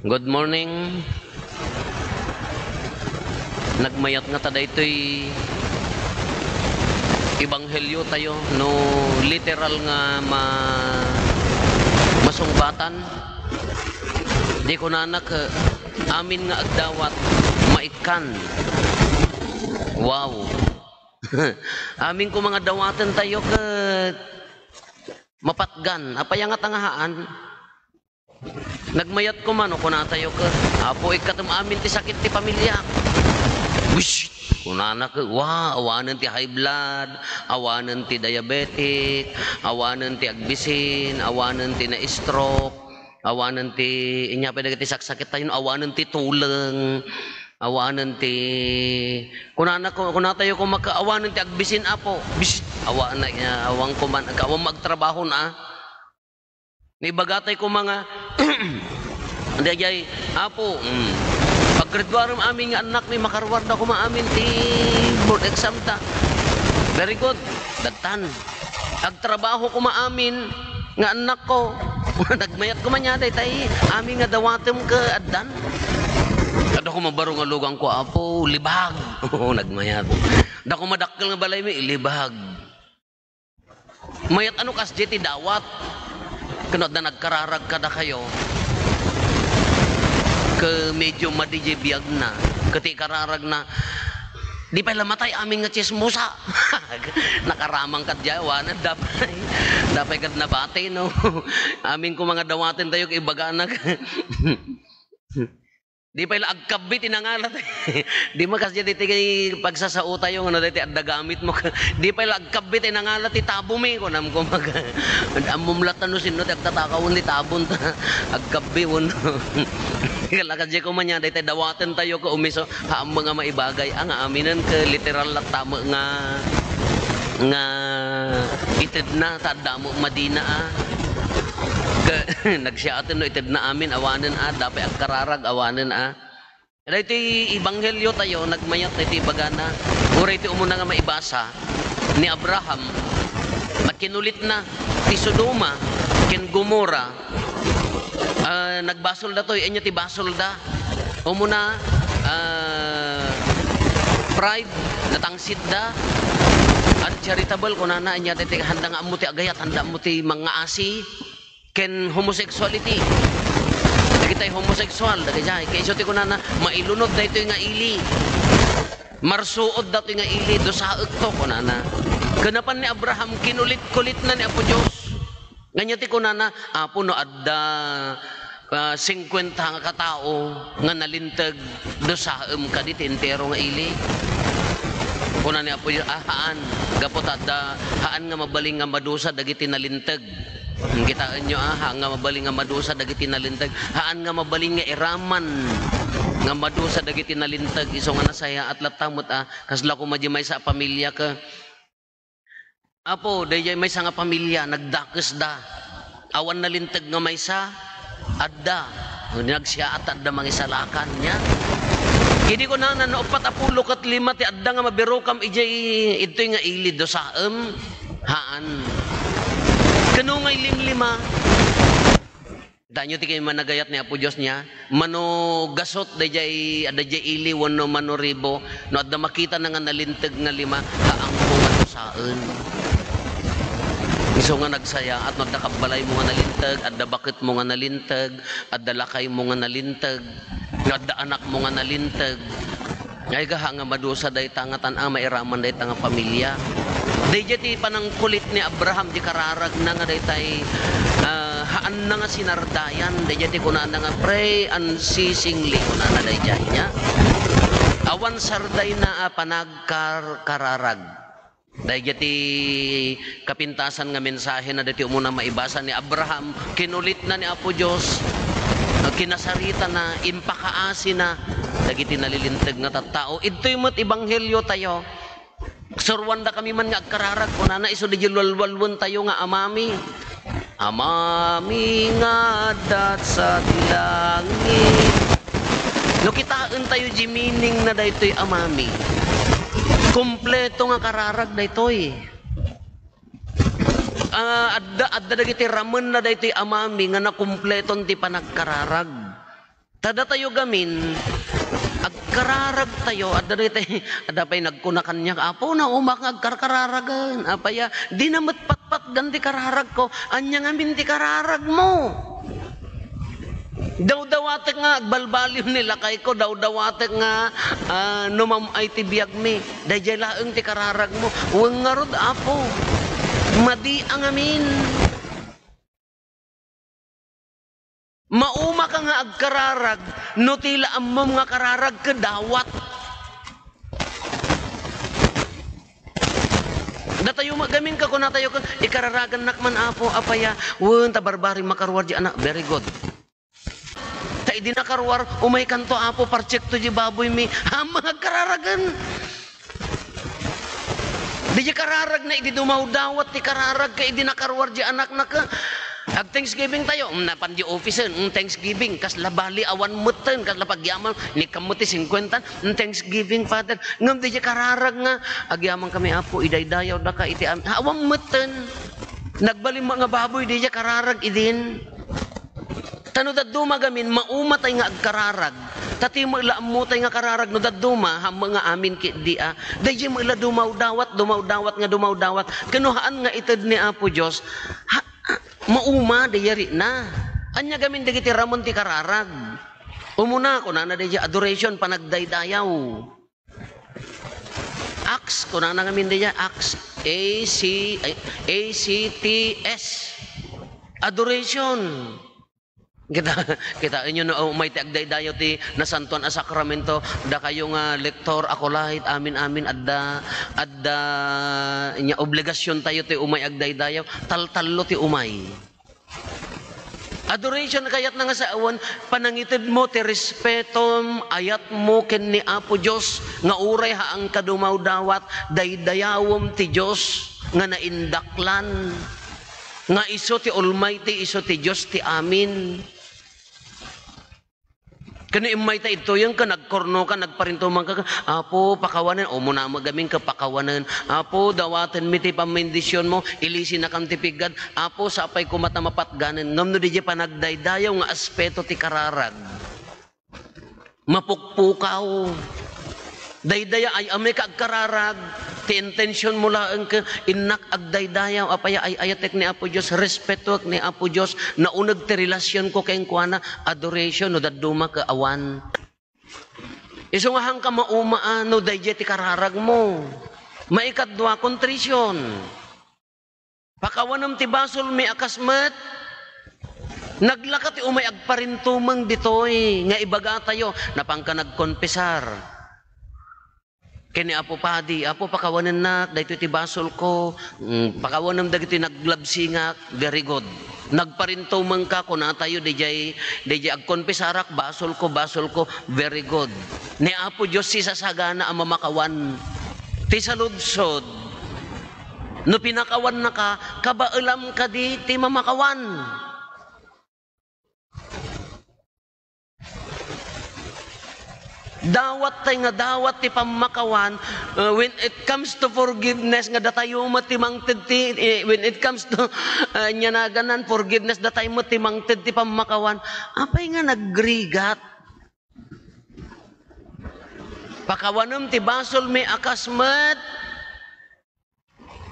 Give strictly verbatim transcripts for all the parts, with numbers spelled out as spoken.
Good morning. Nagmayat nga ta daytoy ebanghelyo tayo, no literal nga ma-, masungbatan. Di kunana ket amin nga agdawat, maikkan. Wow. Amin koma nga dawaten tayo ket mapatgan. Apay nga ta nga haan? Nagmayat koma no kunatayo ket, "Apo, ikkatem amin ti sakit ti pamiliak." Wish! Kunana ket, wa, awanen ti high blood, awanen ti diabetic, awanen ti agbisin, awanen ti na-stroke, awanen ti, inya pay dagiti saksakit tayo, awanen ti tuleng, awanen ti, kunana ko, kunatayo koma ket, awanen ti agbisin, Apo. Bish! Awa na, awan ko man, awan magtrabaho na. Ni ibaga tay koma nga, daydiay, "Apo, mm, paggraduarem amin nga annakmi, makaruarda koma amin ti board exam ta." Very good. Dattan. Agtrabaho koma amin nga annakko. Nagmayat koma nia daytay amin nga dawatem ket addan. Adda koma baro nga luganko, Apo, libag. Oo, nagmayat. Adda koma dakkel nga balaymi, libag. Mayat ano kasdiay ti dawat. Ken no adda nagkararag kadakayo, ket medyo madi diay biagna, ket ti ikararagna, "Di pay la matay amin nga tsismosa." Nakaramang kadiay, awanen, dapay, dapay kad nabati, no? Amin koma nga dawaten tayo, ibagana. Di pay la agkabbi ti nangalat. Di man kasdiay daytoy pagsasaotayo nga no daytoy adda gamitmo. Di pay la agkabbi ti nangalat ti tabomi, kunam koma. Ammom latta no sinno ti agtatakawen ti tabon ta agkabbi wenno. Kala kasdiay koma nia, daytoy dawaten tayo ket umiso, haan met nga maibagay. A, nga aminen ket literal latta met nga, nga itedna, ta adda met madina, a. Ket nagsiaten no itedna amin, awanen, a, adda pay agkararag, awanen, a. Daytoy ebanghelyo tayo, nagmayat daytoy ibagana, uray ti umuna nga maibasa ni Abraham, a kinulitna ti Sodoma ken Gomorra. A, nagbasol datoy, ania ti basolda? Umuna, a, pride, natangsitda, uncharitable, kunana, ania daytoy handa nga ammo ti agayat, handa ammo ti mangngaasi. Ken homosexuality. Dagitay homosexual, dagijay. Ket isu ti kunana, mailunod daytoy nga ili. Marsuod datoy nga ili, dusaekto, kunana. Ken napan ni Abraham, kinulit-kulitna ni Apo Dios. Ania ti kunana, Apo, no adda, a, singkuenta nga katao nga nalinteg, dusaem kadi ti entero nga ili. Kuna ni Apo Dios, a, haan, gapu ta adda, haan nga mabalin nga madusa dagiti nalinteg. Kitaenyo, a, haan nga mabalin nga madusa dagiti nalinteg. Haan nga mabalin nga iraman nga madusa dagiti nalinteg. Isu nga nasayaat latta met, a, kasla koma di maysa a pamilya ket, Apo, daydiay maysa nga pamilya, nagdakesda. Awan nalinteg nga maysa, adda. Nagsiaat adda mangisalakan niya. Idi kunana, no, uppat a pulo ket lima ti adda nga mabirokam idiay, idtoy nga ili, dusaem, haan. Kano nga ilimlima? Danyo ti kay managayat ni Apo Dios niya, mano gasut daydiay, adda diay ili wenno mano ribo, no adda makitana nga nalinteg nga lima, haanko nga dusaen. Isu nga nagsayaat no adda kabbalaymo nga nalinteg, adda baketmo nga nalinteg, adda lakaymo nga nalinteg, no adda anakmo nga nalinteg. Ay, gaha nga madusa dayta nga tan-a mairaman dayta nga pamilya. Daydiay ti panangkulit ni Abraham, di kararagna nga daytay, ah, haanna nga sinardayan. Daydiay ti kunana nga, "Pray unceasingly," kunana daydiay niya. Awan sardayna a panagkar-, kararag. Daydiay ti kapintasan nga mensahena daytoy umuna maibasa ni Abraham, kinulitna ni Apo Dios, kinasaritana, impakaasina dagiti nalilinteg nga tattao. Idtoy met ebanghelio tayo. Suruandakami man nga agkararag, kunana isu daydiay luallualluentayo nga Amami. Amami nga adda sadi langit. No kitaentayo diay meaning na daytoy Amami, kompleto nga kararag daytoy. Ah, adda, adda dagiti ramenna daytoy Amami nga nakompleton ti panagkararag. Ta datayo gamin, agkararagtayo, adda daytay, adda pay nagkuna kaniak, "Apo, naumak nga agkarkararagen." Apay a, dina met patpatgan ti kararagko. Ania ngamin ti kararagmo? Dawdawatek nga agbalbaliw ni lakayko, dawdawatek nga, ah, numam-ay ti biagmi. Daydiay laeng ti kararagmo. Wen ngarud, Apo. Madi a ngamin. Maumaka nga agkararag no ti la ammom nga kararag ket dawat. Datayo met gamin, kakunatayo ket, "Ikararagannak man, Apo, apay a?" "Wen, ta barbari makaruar di anak." Very good. "Ta idi nakaruar, umaykanto, Apo, parchekto di baboymi." Ammom nga agkararagen. Di kararagna idi dumawdawat ti kararag ket idi nakaruar di anakna ket ag-Thanksgiving tayo. Mm, napan di office, mm, Thanksgiving. Kasla bali awan metten, kasla pagyaman, ni kammo ti singkuenta, mm, Thanksgiving, Father. Ngem di kararag nga, "Agyaman kami, Apo, idaydayaw daka iti am-," awan metten. Nagbalin nga baboy, di kararag idin. Ta no dadduma gamin, maumatay nga agkararag. Ta ti met la ammotay nga kararag no dadduma, hammo nga amin ket di a. Daydiay met la dumawdawat, dumawdawat nga dumawdawat. Ket no haan nga ited ni Apo Dios, ha, ha, mauma, daydiay na. Ania gamin dagiti ramon ti kararag? Umuna, kunana daydiay, adoration, panagdaydayaw. Acts, kunana ngamin daydiay, Acts, A C, ay, A C T S. Adoration. Kita, kitaenyo no, umay ti agdaydayaw ti nasantuan a sakramento, dakayo nga lektor, acolyte, amin-amin, adda, adda, nia, obligasiontayo ti umay agdaydayaw, taltallo ti umay. Adoration, kayatna nga sawen, panangitedmo ti respetom, ayatmo ken ni Apo Dios, nga uray haanka dumawdawat, daydayawem ti Dios nga naindaklan, nga isu ti Almighty, isu ti Dios ti amin. Ken no immayta idtoyen ken nagkurnoka, nagparintumangka, "Apo, pakawanen." Umuna met gamin ket pakawanen. "Apo, dawatenmi ti pammendisionmo, ilisinakam ti piggad. Apo, sapay koma ta mapatganen." Ngem no daydiay panagdaydayaw nga aspeto ti kararag, mapukpukaw. Daydaya, ay-ameka agkararag, ti intentionmo laeng ket innak agdaydayaw, apay a ay-ayatek ni Apo Dios, respetoek ni Apo Dios, nauneg ti relasionko kenkuana, adoration no dadduma ket awan. Isu nga haanka mauma a no daydiay ti kararagmo. Maikadua, contrition. Pakawanem ti basolmi a kas met. Naglaka ti umay agparintumeng ditoy nga ibagatayo, napanka nagkonfesar ken ni Apo Padi, "Apo, pakawanennak daytoy ti basolko." Mm, pakawanem dagitoy naglabsingak, very good. Nagparintumengka, kunatayo, daydiay, daydiay agkonfesarak, "Basolko, basolko," very good. Ni Apo Dios sisasagana a mamakawan. Ti saludsod, no pinakawannaka, kabaelam kadi ti mamakawan? Dawat tay nga dawat ti pammakawan, uh, when it comes to forgiveness, nga datayo met ti mangted ti, eh, when it comes to, uh, nia naganan, forgiveness, datayo met ti mangted ti pammakawan. Apay nga nagrigat? Pakawanem ti basolmi a kas met.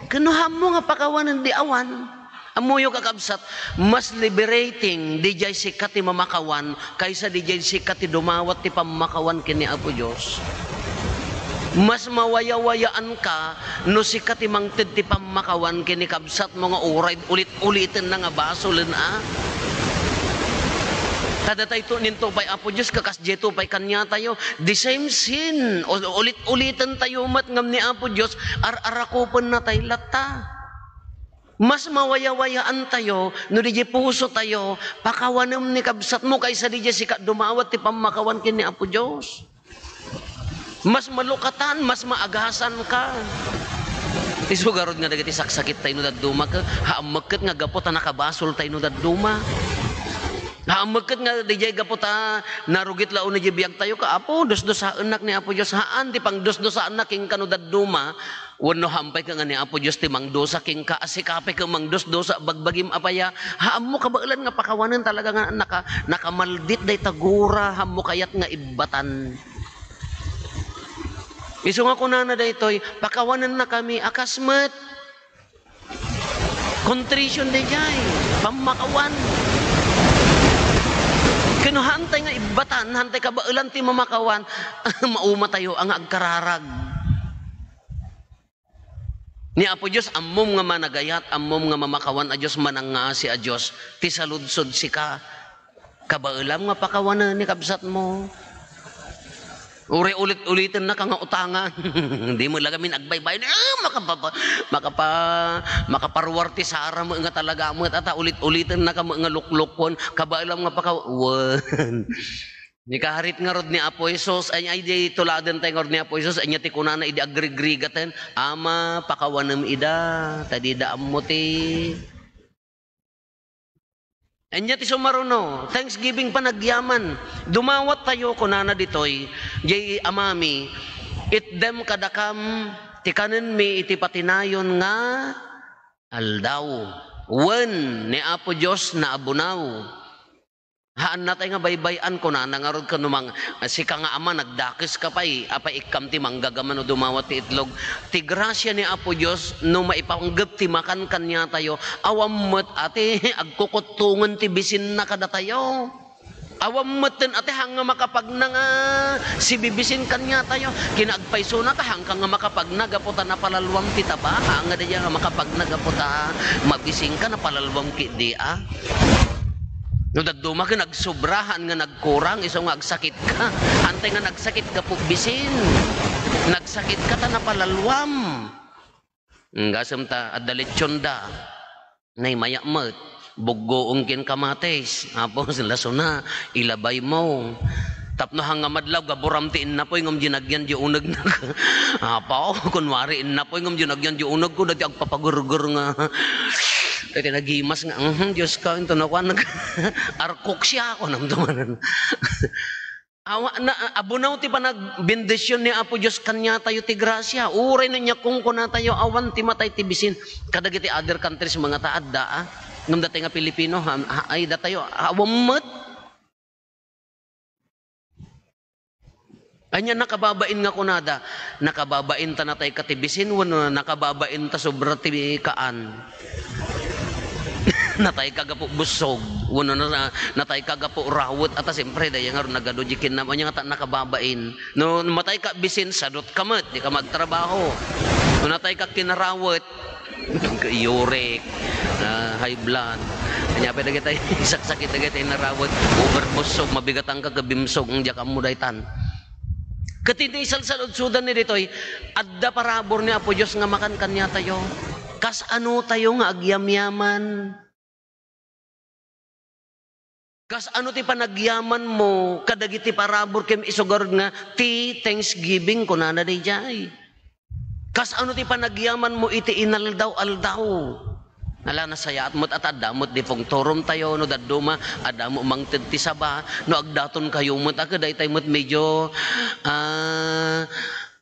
Ken no haanmo nga pakawanen di awan, ammoyo, kakabsat, mas liberating didiay sika ti mamakawan kaysa didiay sika ti dumawat ti pammakawan ken ni Apo Dios. Mas mawayawayaanka no sika ti mangted ti pammakawan ken ni kabsatmo nga uray ulit-ulitenna nga basolen a. Ta datayto ninto pay Apo Dios, kakas-, Diayto pay kaniatayo, the same sin, u-, ulit-ulitentayo met ngem ni Apo Dios, ar-arakupennatay latta. Mas mawayawayaantayo no didiay pusotayo, pakawanem ni kabsatmo kaysa didiay sika dumawat ti pammakawan ken ni Apo Dios. Mas malukatan, mas maagasanka. Isu garud nga dagiti saksakittayo no dadduma, ket, ha, ammekket nga gapu ta nakabasoltayo no dadduma. Haammek ket nga dijay gapu ta narugit la unay diay biagtayo ka, Apo, dusdusaennak ni Apo Dios. Haan ti pangdusdusaennak kenka no dadduma, wenno hampay ka nga ni Apo Dios ti mangdusa kenka, a sika pay ket mangdusdusa bagbagim a paya. Haammo kabaelan nga pakawanen talaga nga naka-, nakamaldit dayta gura, haammo kayat nga ibbatan. Isu nga kunana daytoy, pakawanennakami a kas met. Contrition dayjay, pammakawan. Ken no haantay nga ibbatan, haantay kabaelan ti mamakawan, maumatayo a nga agkararag. Ni Apo Dios, ammom nga managayat, ammom nga mamakawan a Dios, manangngaasi a Dios, ti saludsod sika. Kabaelam nga pakawanen ni kabsatmo. Uray ulit-ulitennaka nga utangan. Di met la gamin agbaybay. Ah, makapapa-, makapa-, makaparuar ti Sara met nga talaga met. Ata ulit-ulitennaka met nga luklukkon. Kabaelam nga pakaw-, wen. Ni kaharit ngarud ni Apo Jesus, ay, ay, di tuladen tayo ngarud ni Apo Jesus, anya ti kunana idi agrigrigaten, "Ama, pakawanem ida, ta dida ammo ti." Anya ti sumaruno, thanksgiving, panagyaman. Dumawat tayo, kunana ditoy, jay amami, "Itdem kadakam ti kanenmi iti patinayon nga aldaw." Wen, ni Apo Dios naabunaw. Haanna tay nga baybay-an, kunana ngarud ken no mang-, sika nga ama, nagdakeska pay, apay ikkam ti manggagama no dumawat ti itlog. Ti grasia ni Apo Dios, no maipanggep ti makan kaniatayo, awan met a ti agkukuttongen ti bisinna kadatayo. Awan metten a ti haan nga makapagna nga sibibisin kaniatayo. Kinaagpaysona ta haanka nga makapagna gapu ta napalalwam ti taba, haan nga daydiay nga makapagna gapu ta mabisinka, napalalwam ketdi a. No dadduma ket nagsobra, haan nga nagkurang, isu nga agsakitka. Haantay nga nagsakit gapu bisin. Nagsakitka ta napalalwam. Ngem gasem ta adda letsionda. Nay, mayat met. Buggoon ken kamatis. Tapos, lasona, ilabaymo. Tapno haan nga madlaw, gaburam ti innapoy, ngem diay nagyan diay unegna. Apo, kunwari innapoy, ngem diay nagyan diay unegko, daytoy agpapagurgur nga. Daytoy nagimas nga, "Mhm, Dios ka, into nakuan." Arkok siya, kunam to manen. Awa-, na, abunaw ti panagbendision ni Apo Dios kaniatayo ti grasia. Uray no ania kunkunatayo, awan ti matay ti bisin. Kadagiti other countries, mga ta adda, a. Ngem datay nga Pilipino, ha, ha, ay, datayo, awan met. Ania, nakababain nga kunada, nakababain ta natayka ti bisin, wenno nakababain ta sobra ti kaan? Natayka gapu bussog, wenno na, natayka gapu rawet, ata siempre, daydiay ngarud nagadu diay kinnam-, ania nga ta nakababain. No, no matayka bisin, sadutka met, dika magtrabaho. No natayka kinarawet, uric, ah, high blood. Ania pay dagitay saksakit dagitay narawet, over bussog, mabigatanka ket bimsog, diak ammo daytan. Ket iti isalsaludsodan ni ditoy, adda parabur ni Apo Dios nga makan kaniatayo. Kasano tayo nga agyamyaman? Kasano ti panagyamanmo kadagiti parabur ken isu ngarud nga ti Thanksgiving, kunana daydiay? Kasano ti panagyamanmo iti inaldaw-aldaw? Ala, nasayaat met a ta adda met di pungtorom tayo, no dadduma, adda met mangted ti saba, no agdaton kayo met, a, ket daytay met medyo, ah,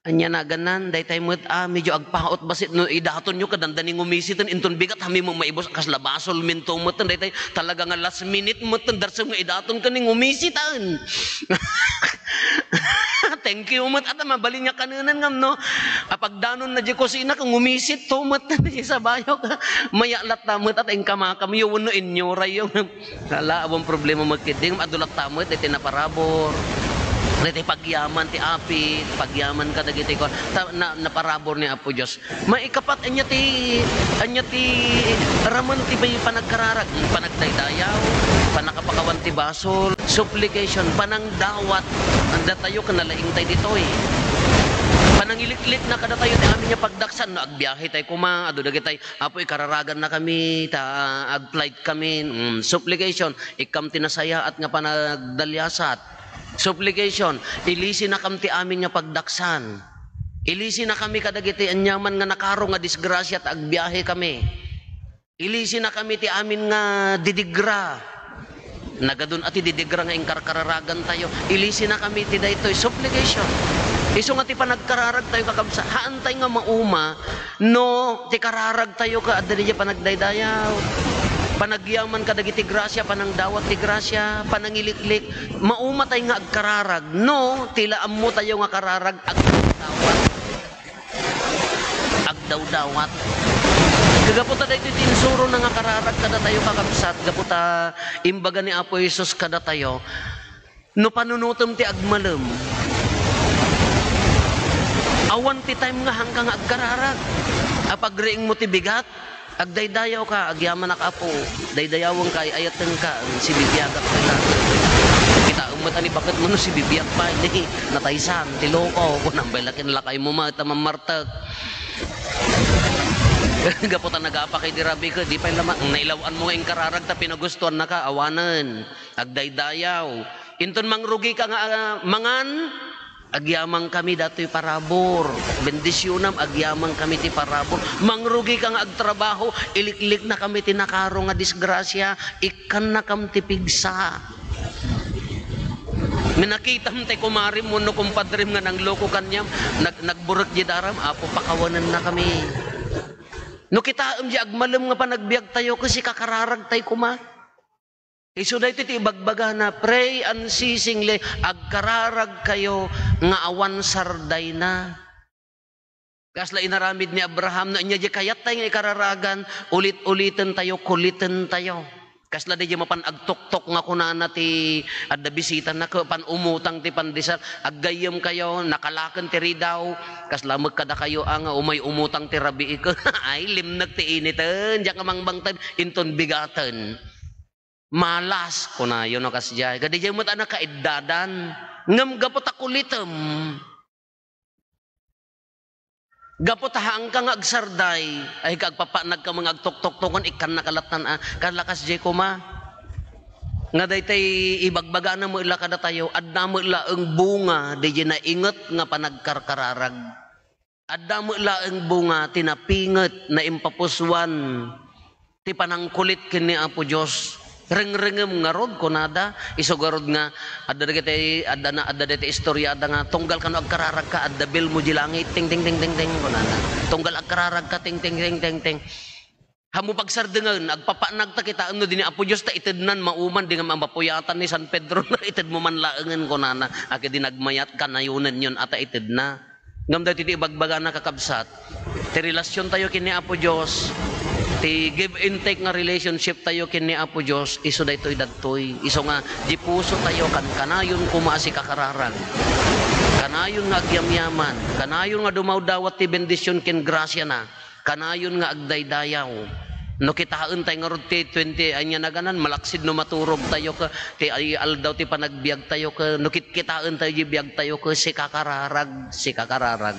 ania naganna, daytay met, ah, medyo agpaut bassit, no idatonyo, kadanda ni ngumisiten, inton bigat, hami met maibus, kasla basol minto met, daytay talaga nga last minute met, darsem nga idaton ka ni ngumisiten. Thank you met, ata mabalin nga kanenen ngam, no? Apagdanon na di kusina, kung ngumisit to met, di sabayo ka. Maya latta met, at inkamakam yo, wenno inyoray yo. Ala, awan problema met ketdi, adu latta met, daytay naparabur. Daytay pagyaman ti apit, pagyaman kadagiti kuan. Ta-, na-, naparabur ni Apo Dios. Maikapat, ania ti, ania ti raman ti panagkararag, panagdaydayaw, panakapakawan ti basol, supplication, panangdawat, datayo ken nalaingtay ditoy. Panangiliklikna kadatayo ti amin nga pagdaksan, no agbiahe tay koma, adu dagitay, "Apo, ikararaganna kami, ta ag-flight kami." Mm, supplication, ikkam ti nasayaat nga panagdaliasat. Supplication, ilisinakam ti amin nga pagdaksan. Ilisinakami kadagiti aniaman nga nakaro nga disgrasia ta agbiahe kami. Ilisinakami ti amin nga didigra. Nagadun a ti didigra nga inkarkararagantayo. Ilisinakami ti daytoy supplication. Isu nga ti panagkararagtayo, kakabsat, haantay nga mauma no ti kararagtayo ket adda diay panagdaydayaw. Panagyaman kadagiti grasia, panangdawat ti grasia, panangiliklik. Maumatay nga agkararag no ti la ammotayo nga kararag agdawat. Agdawdawat. Gapu ta daytoy ti insurona nga kararag kadatayo, kakabsat, gapu ta imbaga ni Apo Jesus kadatayo, "No panunotem ti agmalem, awan ti time nga haanka nga agkararag. Apagriingmo ti bigat, agdaydayawka, agyamanak, Apo. Daydayawenka, ay-ayatenka, sibibiagak pay laeng." Kitaem met a ni baket man no sibibiag pay, ni nataysan ti loko. Kunam pay la, kinlakaymo met a mammartek. Gapu ta nagapakay ti rabii ket di pay la ma-, nailaw-anmo nga inkararag ta pinagustoannaka, awanen. Agdaydayaw. Inton mangrugika nga, ah, mangan, agyamankami datoy parabur. Bendisionam, agyamankami ti parabur. Mangrugika nga agtrabaho, ilikliknakami ti nakaro nga disgrasia, ikkannakam ti pigsa. Nakitam ti kumarim wenno kumpadrim nga nangloko kaniam, nag-, nagburek diay daram, Apo, pakawanennakami. No kitaem diay agmalem nga panagbiagtayo, ket sikakararagtay koma. Isu daytoy ti ibagbagana, "Pray unceasingly," agkararagkayo nga awan sardayna. Kasla inaramid ni Abraham, no ania diay kayattay nga ikararagan, ulit-ulitentayo, kulitentayo. Kasla daydiay mapan agtoktok nga kunana ti adda bisitana, ket pan umutang ti pandesal, aggayyemkayo, nakalaken ti ridaw, kasla met kadakayo a nga umay umutang ti rabii ket, ay, limnek ti initen, diak nga mangbangted, inton bigaten. Malas, kunayo no kasdiay. Kadi diay met a nakaiddadan. Ngem gapu ta kulitem, gapu ta haanka nga agsarday, ay, ka agpapanagka nga agtoktoktoken, ikkannaka lattan a, kalakas diay koma. Nga daytay ibagbagana met la kadatayo, adda met laeng bunga, diay nainget nga panagkarkararag. Adda met laeng bunga ti napinget, naimpapusoan ti panangkulit ken ni Apo Dios. Rengrengem ngarud, kunada, isu garud nga adda dagiti, adda na, adda dagiti istorya, adda nga, "Tunggal kano agkararagka, adda bilmo di langit, ting, ting, ting, ting, ting," kunada. "Tunggal agkararagka, ting, ting, ting, ting, ting." Haanmo pagsardengen, agpapanag ta kitaem no di ni Apo Dios ta itednan, mauman di nga mapuyatan ni San Pedro, itedmo man laengen, kunana. Agidi nagmayat, kanayonenyon a ta itedna. Ngem daytoy ti ibagbagana, kakabsat, ti relasiontayo ken ni Apo Dios, ti give and take nga relationshiptayo ken ni Apo Dios, isu daytoy dagtoy. Isu nga, di pusotayo kankanayon koma a sikakararag. Kanayon nga agyamyaman, kanayon nga dumawdawat ti bendision ken grasiana. Kanayon nga agdaydayaw. No kitaentay ngarud ti twenty, ania naganan, malaksid no maturogtayo ket ti ay aldaw ti panagbiagtayo ket no kitkitaentayo diay biagtayo ket sikakararag, sikakararag.